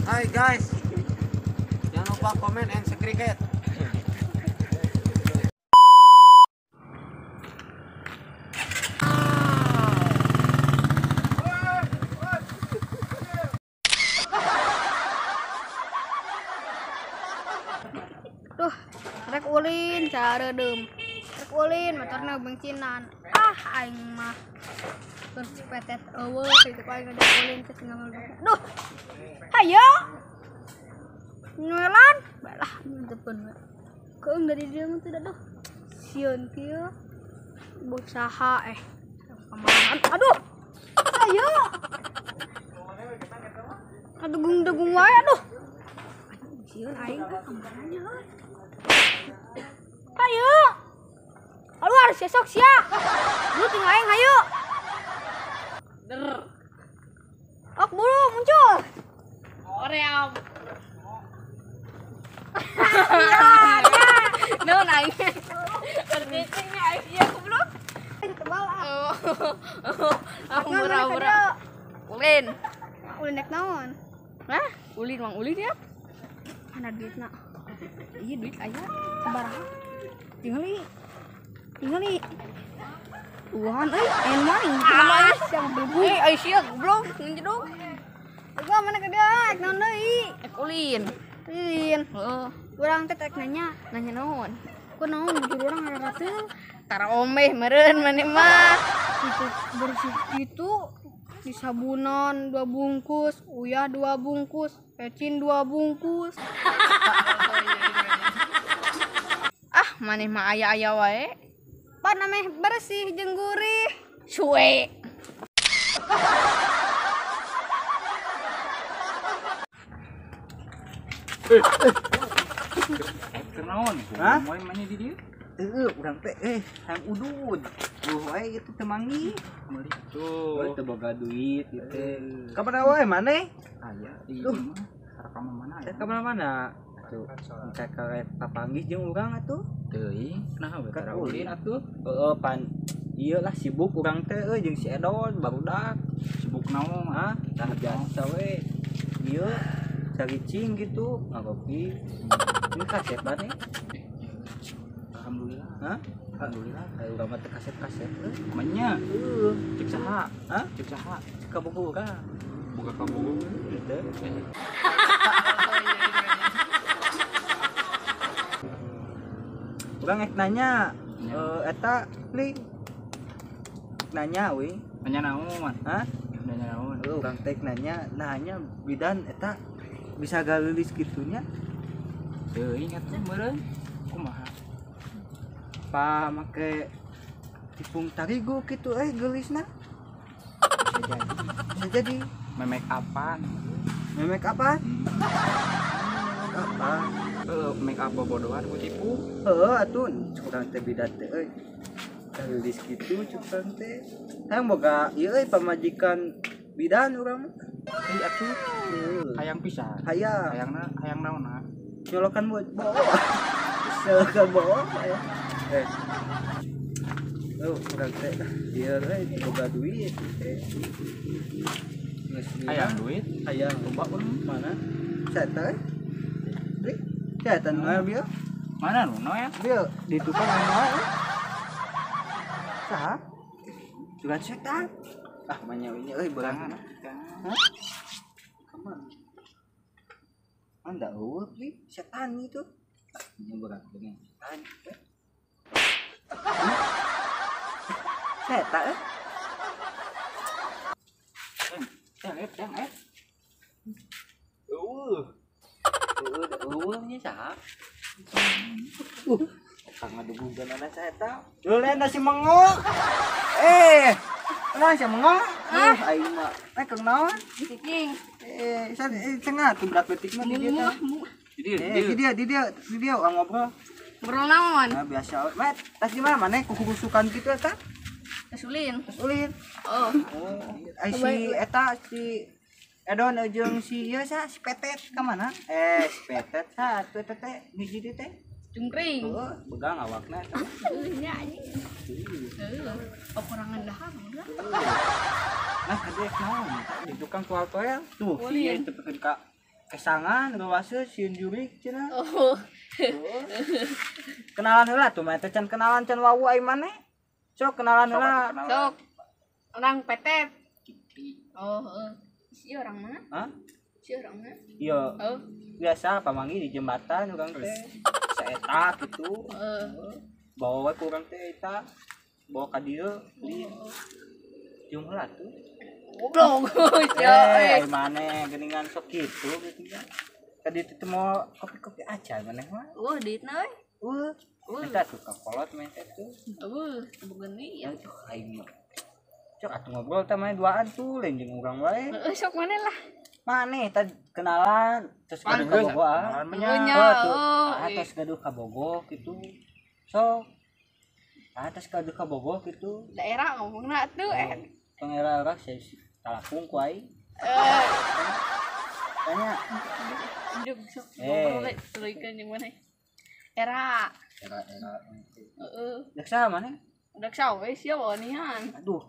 Hai guys, jangan lupa komen and subscribe. Duh, rek ulin cara dem. Rek ulin motorna bensinan. Ah, aing mah kursi petet eueuh kitu aing ada ulin teh tinggal. Duh. Hayo. Nyelan, balah depan we. Keung dari dia mah teu duh. Sieun kieu. Berusaha kemarahan. Aduh. Hayo. Aduh degung wae aduh. Sieun aing kamarana euy. Hayo. Keluar sesok sia. Lu tinggal aing hayo. Der. Ok buru muncul. Oream. Naon aing? Tercicing nya aing ieu goblok. Tebal ah. Oh. Murah-murah. Ulin. Ulin nek naon? Hah? Ulin mang ulin ya? Mana duitna? Iya duit aya. Sabaraha? Tingali. Tingali. Uahan euy, en maning. Ah, siang belgu. Eh, ai sia goblok ngejedog. Gua mana ke dia? Ek naon deui? Ek ulin. Ulin. Heeh. Urang teh ek nanya. Nanya naon? Ku naon bujur urang rarateul. Tara omeh meureun maneh mah. Itu bersih itu disabunan 2 bungkus, uyah 2 bungkus, pecin 2 bungkus. Ah, maneh mah aya-aya wae. Pan ameh bersih jeung gurih. Suwe. Kenaon? Hah? Moe maneh di dieu? Heeh, urang teh hayang udud. Duh wae gitu teu manggih. Meuli tuh. Teu boga duit gitu. Ka mana wae maneh? Aya di imah. Ka mana aya? Ka mana-mana? Tuh, engke karek papanggih jeung urang atuh. Teuing, naha we tara ulin atuh. Heeh, pan ieu lah sibuk urang teh euy jeung si Edon barudak. Sibuk naon? Hah? Tah biasa we. Ieu caricing gitu, ngagopi. Ini kaset banget nih. Alhamdulillah. Hah? Alhamdulillah. Ayo urang mah teh kaset-kaset euy. Menya. Heuh, Cek saha? Hah? Cek saha? Cek kabogoh urang. Boga kabogoh gitu. Urang ek nanya, eta li nanya we. Nanya naon? Hah? Nanya naon? Urang teh nanya, nanya bidan eta bisa galilis kitunya. Teuing atuh meureun. Kumaha? Pa make tipung tarigu kitu geulisna. Bisa jadi. Bisa jadi. Memek apaan? Memek apa? Apa? Make up bobodohan ku tipu. Heeh atuh urang teh bidan teh euy. Galilis kitu cuk urang teh. Hayang boga ieu euy pamajikan bidan urang mah. Euy atuh hayang pisan. Hayang. Hayangna hayang naonna? Nyolokan bawa. Nyolokan bawa ya. Oh, urang teh ieu euy boga duit teh. Hayang duit? Hayang. Coba urang mana? Saya teh. Setan noel bieu. Mana nu noel? Bieu di tukang noel. Saha? Juga setan. Ah, manya ini euy beurang. Hah? Kamana? Anda eueuh li setan itu. Ah, nya beurang geuning setan. Setan. Teng. Eueuh. Eueuh nya saha? Kang ngadugugan saya eta. Leuleun si mengo. Lah si mengo. Aing mah. Kang naon? Cicing. San cenah tuh berat betik mah di dieu. Di dia urang ngobrol. Ngobrol naon? Nah, biasa. Met, tas di mana maneh kukurusukan kitu eta? Tas ulin. Tas ulin. Oh. Ai si eta si Edon jeung si ieu sa si Petet ka mana? Si Petet sa atuh eta teh hiji di teh. Cungkring. Heeh, begang awakna eta. Nya anjing. Heuh, kurangan dahar udah. Nah, kadek naon? Di tukang toel-toel. Tuh, ieu tepikeun ka Kesangan gawase sieun jurik cenah. Oh. Kenalan heula tuh mah teh can kenalan can wau ai maneh. Sok kenalan heula. Sok. Orang petet. Oh, heeh. Si orang mana? Hah? Si orang mana? Iya. Oh. Biasa pamangi di jembatan urang teh. Saeta kitu. Heeh. Bawa we ku urang teh eta. Bawa ka dieu li. Jeung heula tuh. Goblok. Eh, maneh geuningan sok kitu gitu nya. Tadi teh mau kopi-kopi aja maneh mah. Eueuh duitna euy. Eueuh. Eta tuh ka kolot mah teh tuh. Eueuh, boga deui ya. Aduh aing mah. Cok atuh ngobrol teh maneh duaan tuh lain jeung urang wae. Heeh, sok maneh lah. Maneh tadi kenalan terus gaduh ka Bogo ah. Tuh. Terus gaduh ka Bogo kitu. Sok. Atas gaduh ka Bogo kitu. Daerah ngomongna tuh eh. Pengera-era saya talakung ku aing. Tanya. Hidup sok ngobrol tuluykeun jeung maneh. Era. Era. Heeh. Dek saha maneh? Dek saha we sia wanian. Aduh.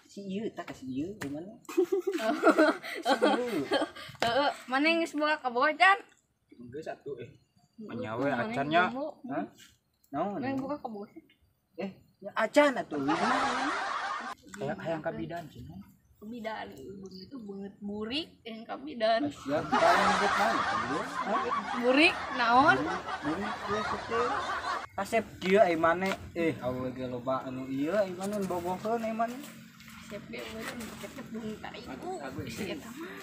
Si ieu tah ka si ieu gimana? Heeh, maneh geus boga ka Bogo can? Geus atuh eh. Nya we acan nya. Hah? Naon? Maneh boga ka Bogo. Eh, acan atuh. Hayang ka bidan cenah. Bidan begitu banget burik yang ka bidan. Sia paling naon ka Burik naon? Burik ieu teh. Kasep kieu ai maneh eh awewe ge loba anu ieu ai maneh bogoheun ai maneh. Sep ge eueuh bung tariku. Si eta mah.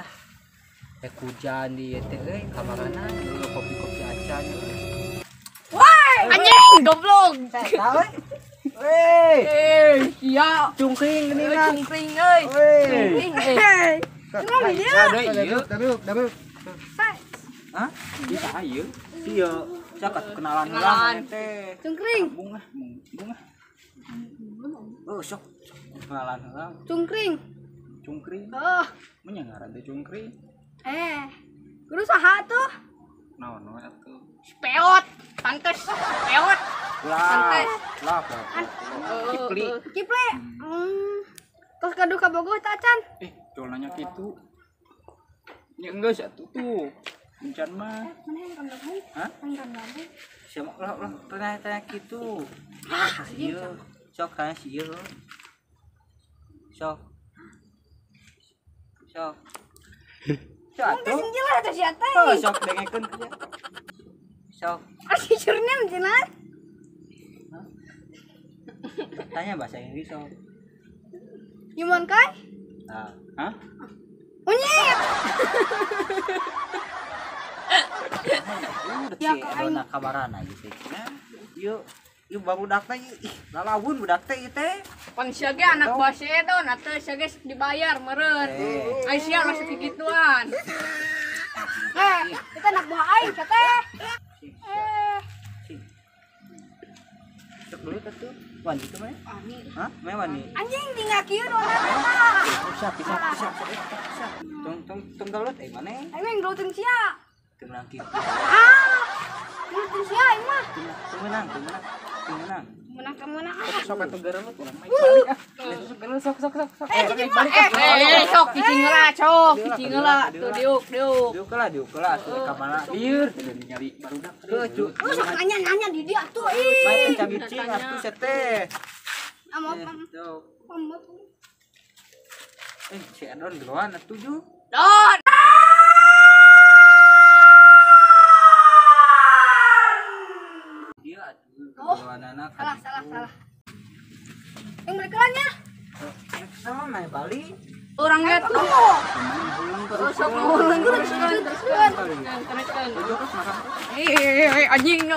Ah. Teh hujan di ieu teh euy kamarana kopi-kopi acan. Wah, anjing goblok. Eta we. Wey, iya, cungkring geuningan. Cungkring euy. Cungkring euy. Cuma dia. Ieu, daruk. Hah? Ieu saha ieu? Ieu, sok atuh kenalan heula teh. Cungkring. Bunga, bunga. Oh, sok kenalan heula. Cungkring. Cungkring. Oh. Mun nya ngaran teh cungkring. Eh. Kudu saha tuh? Naon we atuh? Peot, pantes, peot. Lah, lah. Kipli. Kipli. Tos gaduh ka Bogo teh acan. Eh, jual nanya kitu. Nya geus atuh tuh. Encan mah. Maneh yang kandang. Hah? Kandang. Sia lah lah tanya-tanya kitu. Ah, ieu. Sok tanya si ieu. Sok. Sok. Sok atuh. Geus jelas atuh sia teh. Oh, sok dengekeun ku sia. Sok. Ah, si jurnya cenah. Tanya bahasa Inggris sok. Gimana kai? Nah, hah? Monyet. Ya ka kamarana ieu teh. Ieu ieu barudak teh ih lalawun budak teh ieu teh. Pan sia ge anak buah si Edon atuh sia ge dibayar meureun. Ai sia masuk kikituan. Eh, kita anak buah aing sia teh. Eh. Cek dulu atuh. Wani itu mah? Wani. Hah? Meh wani. Anjing tinggal kieu nu eta. Bisa bisa bisa bisa. Tong tong tong galut eh maneh? Aing gelutin sia. Teu meunang kitu. Ah. Gelutin sia aing mah. Teu meunang, teu meunang. Teu meunang. Meunang ka meunang. Sok atuh gerelut urang mah balik ah. Sok gerelut sok sok sok. Eh, balik. Sok cicing heula, sok cicing heula tuh diuk diuk. Diuk heula, diuk heula atuh ka mana? Lieur teh ningali barudak. Heuh, cu. Sok nanya-nanya di dia atuh ih. Bae teh cabicing atuh sia teh. Amo pam. Eh, si Edon duluan atuh ju. Don. Dia atuh duluanana. Salah, salah, salah. Yang mereka-nya. Sama main Bali. Urang ge tuh. Terus Sok ngulang terus terus terus. Eh, anjing.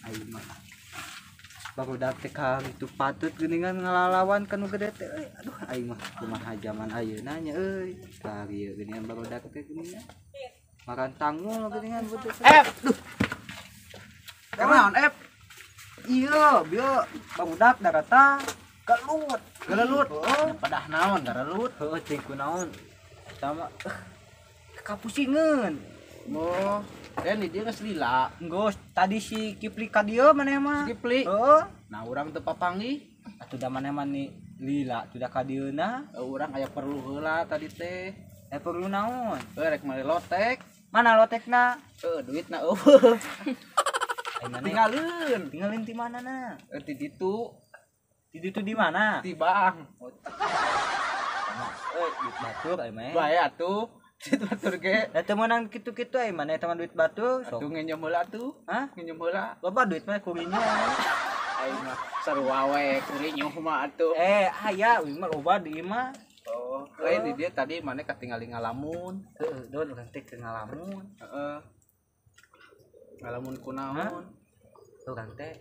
Aing mah. Barudak teh ka itu patut geuningan ngalalawan ka nu gede teh euy. Aduh aing mah kumaha jaman ayeuna nya euy. Ka ieu geuningan barudak teh geuningan. Makan tanggung geuningan butuh. Ep. Duh. Kunaon Ep? Iya, bieu barudak darata gelut. Gerelut. Oh, Pedah naon gerelut? heueuh teh kunaon. Sama kapusingeun. Oh, dan di dia geus lila. Enggeus tadi si Kipli ka dieu maneh mah. Si Kipli. Heeh. Nah, urang teu papanggih. Atuh da maneh mah ni lila atuh da ka dieuna. Urang aya perlu heula tadi teh. Perlu naon? Rek meuli lotek. Mana lotekna? Duitna eueuh. Tinggalin. Tinggalin di mana na? Di ditu. Di ditu di mana? Di bank. Duit batur ai mah. Bae atuh. Duit batur ge. Da teu meunang kitu-kitu ai mana eta mah duit batur. Atuh nginjem heula atuh. Hah? Nginjem heula. Loba duit mah kurinyo. Aing mah sarua we kurinyo mah atuh. Aya uing mah loba di imah. Oh, lain di dia tadi mana katingali ngalamun. Heeh, don urang teh keur ngalamun. Heeh. Ngalamun kunaon? Urang teh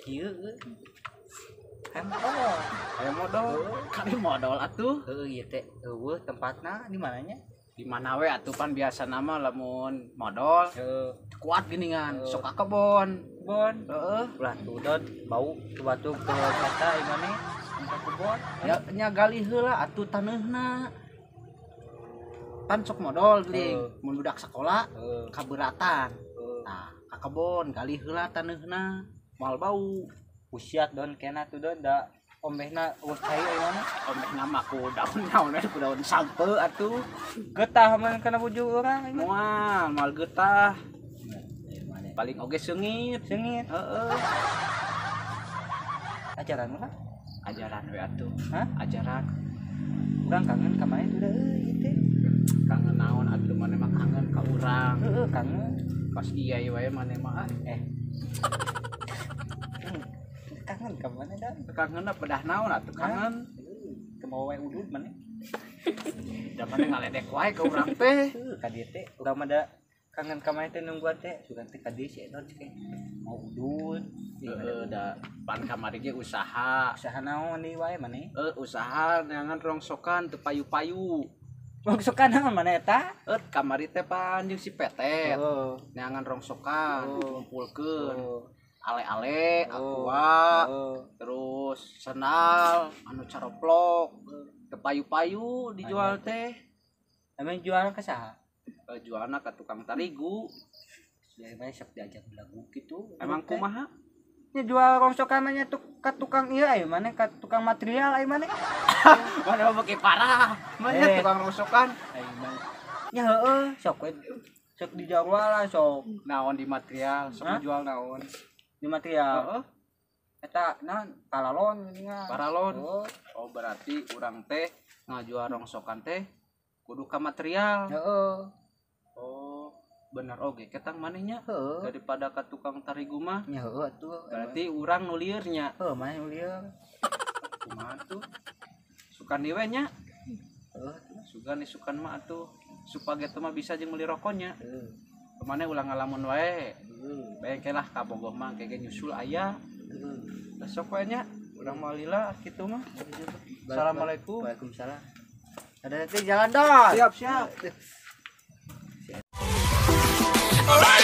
kieu euy. Hayang modol. Hayang modol. Kali modol atuh. Heeh, ieu teh eueuh tempatna di mananya? Di mana we atuh pan biasa nama lamun modol. Heeh. Kuat geuningan, sok ka kebon. Kebon. Heeh. Ulah tuh don bau tu batu ke kata imane. Kebon. Ya nya gali heula atuh taneuhna. Pan sok modol geuning, mun budak sakola kaberatan. Tah, ka kebon gali heula taneuhna, moal bau. Usiat don kena tuh don da ombehna geus cai ai mana? Ombehna mah ku daun naon we ku daun sampe atuh. Getah mah kana bujur urang. Moal, moal getah. Paling oge seungit. Seungit. Heeh. Ajaran mah? Ajaran we atuh. Hah? Ajaran. Urang kangen ka maneh tuh da euy teh. Kangen naon atuh maneh mah kangen ka urang. Heeh, kangen. Pas iya wae maneh mah Kangen ka maneh da? Kangen pedah naon atuh kangen. Teu mau wae udud maneh. Da maneh ngaledek wae ka urang teh. Heuh, ka dieu teh urang mah da kangen ka maneh teh nungguan teh sugan teh ka dieu si Edon teh mau udud. Heeh, da pan kamari ge usaha. Usaha naon deui wae maneh? Usaha neangan rongsokan teu payu-payu. Rongsokan naon maneh eta? Kamari teh pan jeung si Petet. Neangan rongsokan ngumpulkeun. Ale-ale, aqua, terus sendal, anu caroplok, teu payu-payu dijual teh. Emang jual ka saha? Jualna ka tukang tarigu. Ya emang sok diajak belagu kitu. Emang kumaha? Nya jual rongsokan mah nya ka tukang ieu ai maneh ka tukang material ai maneh. Mana mah beuki parah. Mah tukang rongsokan. Ai maneh. Nya heueuh sok we sok dijual lah sok. Naon di material, sok dijual naon? Di material. Heeh. Eta naon paralon geuningan. Paralon. Oh berarti urang teh ngajual rongsokan teh kudu ka material. Heeh. Oh, bener oge ketang manehnya. Heeh. Daripada ka tukang tarigu mah. Nya heueuh atuh. Berarti urang nu lieur nya. Heuh, maneh nu lieur. Kumaha tuh? Sukan deui we nya. Heueuh. Sugan isukan mah atuh. Supaya mah bisa jeung meuli rokoknya. Heeh. Kemana ulang ngalamun wae. Bae lah ka Bogor mah kege nyusul aya. Heeh. Besok we nya urang moal lila kitu mah. Assalamualaikum. Waalaikumsalam. Ada nanti jalan dong. Siap, siap. Alright.